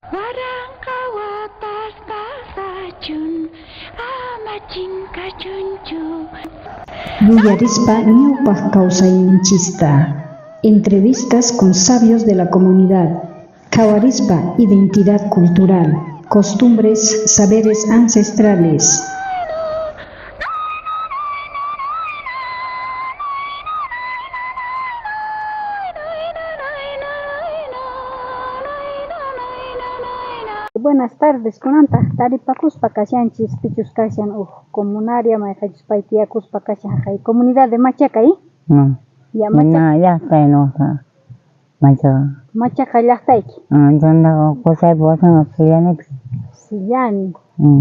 Waranqa watas pasachun, ama chinkachunchu. Yuyarispa ñawpaj kawsayninchista. Entrevistas con sabios de la comunidad. Qhawarispa identidad cultural, costumbres, saberes ancestrales. Buenas tardes, kunantaj taripakuspa kashanchis pichus kashan uj comunaria mayqachus pay tiyakuspa kashan jaqay comunidad de Machaca, ¿eh? No. Ya, Machaca. Na llaqtay nuqa Machaca. Machaca llaqtayki. Chantaqa qusaypa wasinqa Sillanipi. Sillani.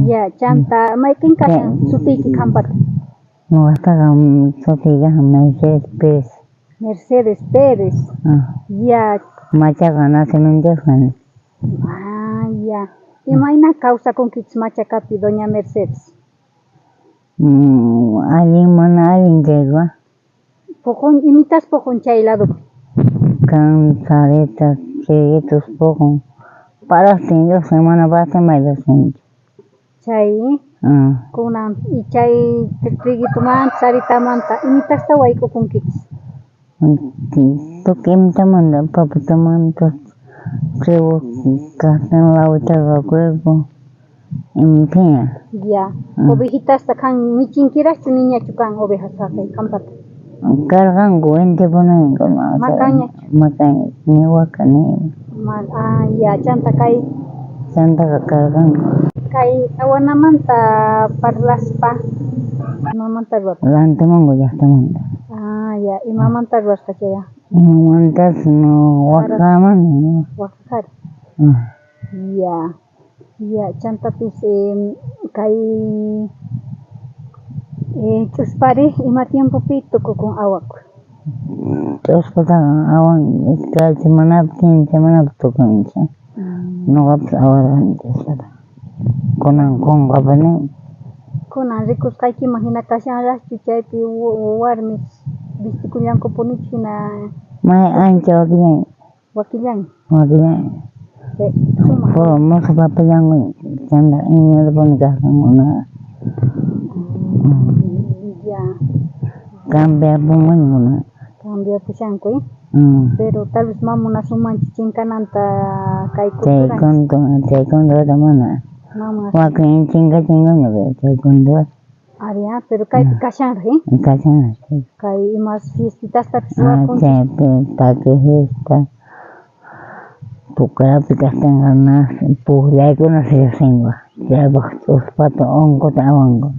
Ya, chanta mayqin kashan sutiyki qanpata? Nuqataqa sutiy kashan Mercedes Pérez. Mercedes Pérez. Ya. Machaca nacimientoyqa kani. Ah, ya. Imayna kawsakunkichis Machacapi, doña Mercedes? Allin mana allin chayqa. Poqon, imitas poqon chay ladopi? Kan sarita, triguitos poqon. Paraqtin lluqsin, mana paraqtin may lluqsinchu. Chay kunan y chay triguitumanta, saritamanta, imitasta wayk'ukunkichis? Tukuy imitamanta, papitamanta, trigo kaqtin lawitaqa ruwakuyku, imaphiña. Ya, ovejitasta qan michinkiraqchu niñachu kan ovejas haqay qanpata? Karqanku intipunayku. Makanñachu? Makanña, ni waka ni ima. Ah, ya, chanta kay. Chantaqa karqanku. Kay awanamanta parlaspa, imamanta ruwakun? Lantimanku llaqtamanta. Ah, ya, imamanta ruwasqa chaya? Imamantas no waqamanta. Waqaqari. Ya, ya, chantapis kay ch'uspari ima tiempopi tukukun awakuy? Ch'uspataqa awan iskay semanapi, kinsa semanapi tukunchik. Noqapis awarqani ch'uspata. Kunan qonqapuni. Kunan rikusqaykiman hina kashanraqchu chaypi warmis vistikullankupunichu hina? May ancha wakillan. Wakillan. Wakillan. Sumaq. Puro mozo papellanku chanta iñurpuni kajkankuna. Ya. Cambiapunkuña kunan. Cambiapushanku, eh? Pero tal vez ma munasunmanchu chinkananta kay Chay cultura. kuntu, chay kunturata mana. Wakin chinkachinkuña pero chay kunturata. Ari, ah, pero kaypi kashanraq, eh? Kashanraq. Kay imas fiestitastapis Ah, ruwakunchis. chaypi taki fiesta, Pukarapi kajtinqa pujllaykuna lluqsinku, chaypaq ch'uspata unquta awanku.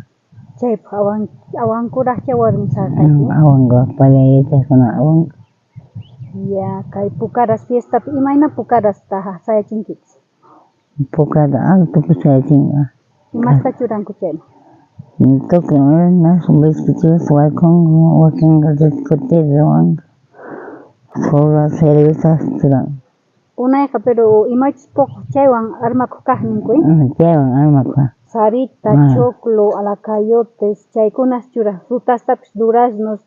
Chaypaq awan awankuraqcha warmi saqayki. Awanku, paya yachaqkuna awanku. Ya, kay Pukaras fiestapi imayna Pukarasta sayachinkichis? Pukata altopi sayachinku. Imasta churanku chayman? Tukuy imas bizcochitos wakunku, wakinqa discutido ruwanku, soda cervezas churanku. Unayqa pero imachus poqoq chaywan armakuq kaq ninku, eh? Chaywan armakuq. Sarita, choclo, alacayotes, chaykunas churaq, frutastapis duraznos,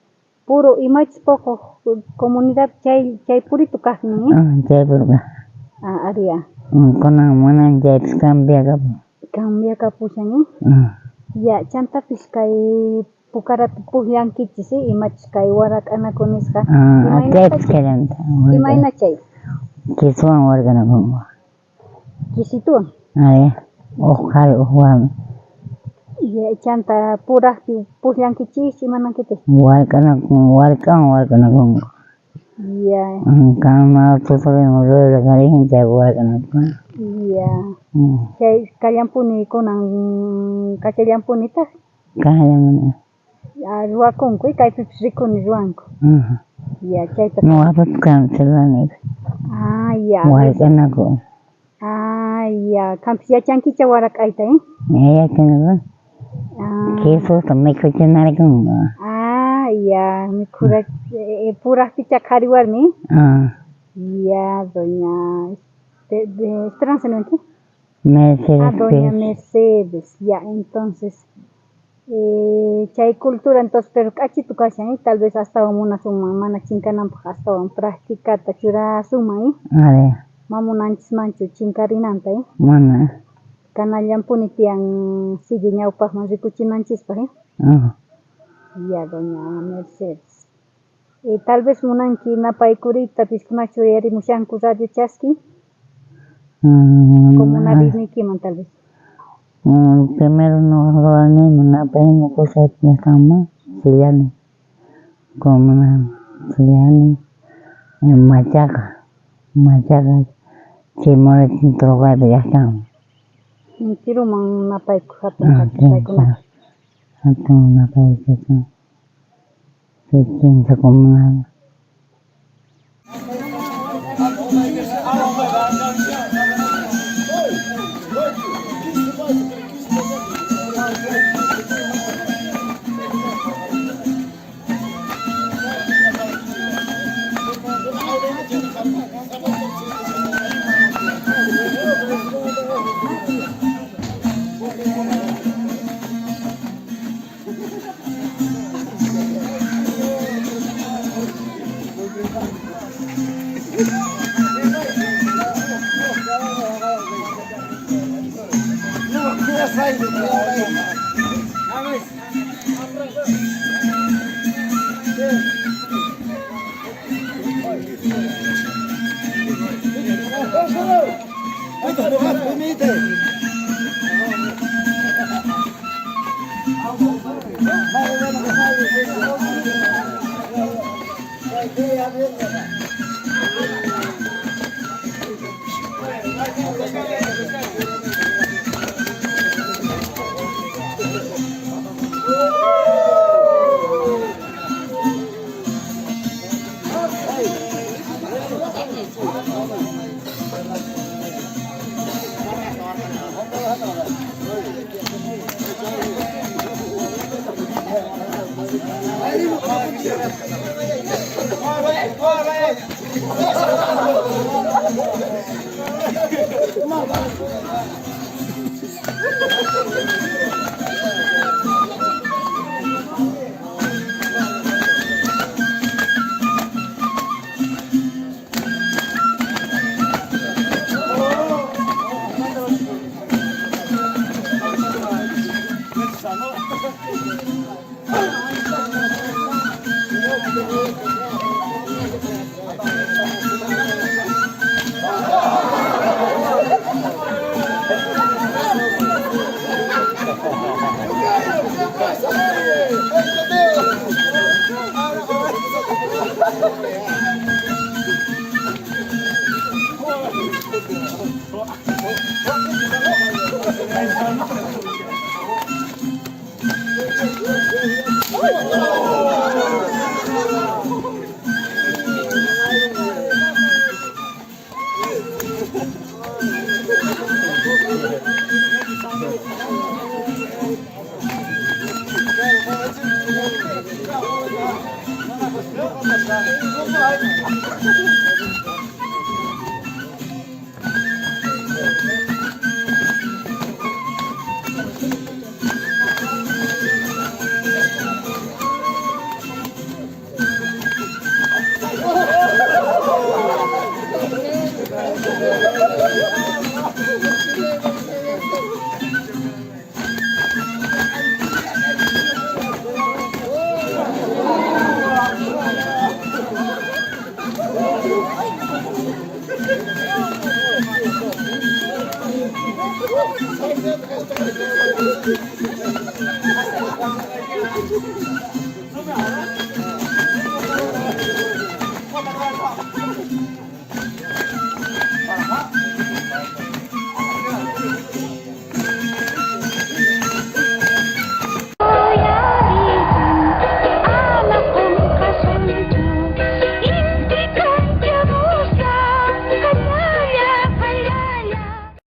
puro imachus poqoq comunidad chay chay purito kaq nin, eh? Chay puro kaq. Ah, ari ya. Kunan manan chaypis cambiakapun. Cambiakapushan, eh? Ya, chantapis kay Pukarapi pujllankichis, eh? Imachus kay warak'anaku nisqa. Ah, chaypis kallanta. Imayna chay? Kisuwan warkanakunku. Kisituwan? Ari, uj qhari uj warmi. Ya, chanta purajpi pujllankichis, imanankichis? Wark'anakun, wark'awan wark'anakunku. Ya. Kama tuturin rura karihin chaypi wark'anakun. Ya. Chay kallampuni kunan kachallampunitaq. Kallamuni. Ya, ruwakunku, eh? Kaypipis rikuni ruwanku. Ya, chayta. Nuqapas kan ruwani. Ah, ya. Wark'anaku. Ah, ya. Qampis yachankicha warak'ayta, eh? Ya, yachani. Ah. Jesusta mikhuchinarkunku. Ah, ya, mikhura purajpicha qhari warmi. Ah. Ya, doña Esperanza, ¿no? Mercedes. Ah, doña Mercedes. Ya, entonces chay cultura entonces pero k'achitu kashan, eh? Tal vez astawan munasunman mana chinkananpaq astawan practicata churasunman, eh? Ari. Mamunanchismanchu chinkarinanta, eh? Mana. Kanallanpuni tiyan sigue ñawpaqman rikuchinanchispaq, eh? Ah. Ya, doña Mercedes. Tal vez munanki napaykuriyta piskunachu uyarimushanku Radio Chaski? Comunariyniykiman tal vez. Primero no ruwaniyman napayman qosaypa llajtanman Chillani, comuna Chillani, Machaca, Machaca Chimore Toroguaypa llajtanman. Intiruman napaykuy hatun paykunata. Hatun napaykuy chay kinsa comunal.